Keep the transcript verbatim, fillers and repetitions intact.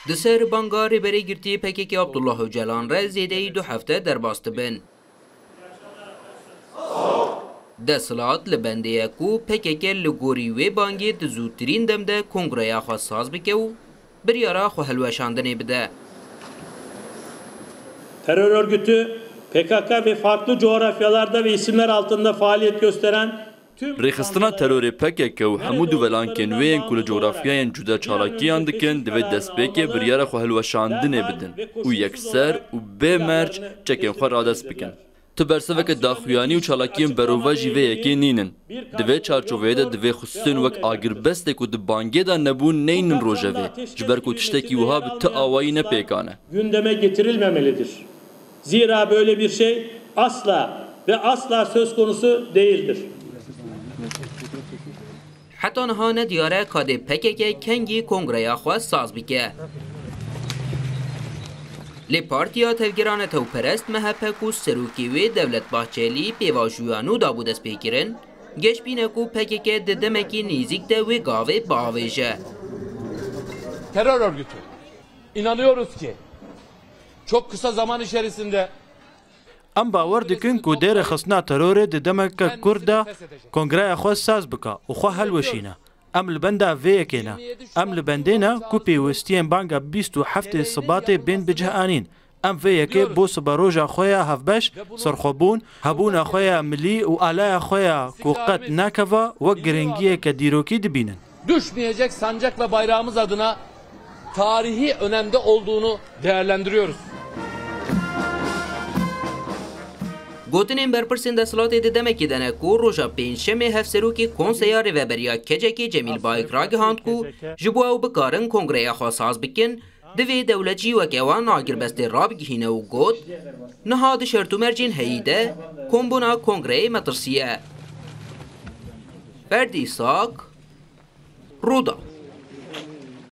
Di ser banga Rêberê Girtî P K K Abdullah Ocalan re zêdeyî du hefte derbas dibin. Desthilat li bendê ye ku P K K li gorî wê bangê di zûtirîn dem de kongreya xwe saz bike û biryara xwe hilweşandinê bide. Terör örgütü P K K ve farklı coğrafyalarda ve isimler altında faaliyet gösteren tüm Rêxistina terorê P K K û hemû dûvelankên wê yên ku li cografyayên cuda çalakiyan dikin, divê destpêkê biryara xwe hilweşandinê bidin û yekser û bê merc çekên xwe radest bikin. Tu bersiveke daxuyanî û çalakiyên berovajî vê yekê nînin. Di vê çarçoveyê de divê xisûsên wek agirbestê ku di bangê de nebûn neynin rojevê, ji ber ku tiştekî wiha bi ti awayî ne pêkan e. gündeme getirilmemelidir. Zira böyle bir şey asla ve asla söz konusu değildir. Heta niha nediyar e ka dê P K K kengî kongreya xwe saz bike. Lê Partiya Tevgera Netewperest M H P ku serokê wê Dewlet Bahçelî pêvajoya nû dabû destpêkirin, geş bîne ku P K K di demekî nêzîk de wê gavê biavêje. Terör örgütü. İnanıyoruz ki çok kısa zaman içerisinde Em bawer dikin ku dê rêxistina terorê di demeke kurt de kongreya xwe saz bike û xwe helweşîne. Em li benda vê yekê ne. Em li bendê ne ku pêwistiyên banga bîst û heftê Sibatê bên bicihanîn. Em vê yekê bo siberoja xwe ya hevbeş, serxwebûn, hebûna xwe ya milî û alaya xwe ya ku qet nakeve wek girîngiyeke dîrokî dibînin. düşmeyecek sancak ve bayrağımız adına tarihi önemde olduğunu değerlendiriyoruz. Gotinên berpirsên desthilatê di demekê de ne ku roja pêncşemê hevserokê Konseya Rêveberiya K C Kê Cemîl Bayik ragihand ku ji bo ew bikarin kongreya xwe saz bikin, divê dewlet jî weke wan agirbestê rabigihîne û got, niha di şert û mercên heyî de kombûna kongreyê metirsî ye. Ferdî Sak, Rûdawê.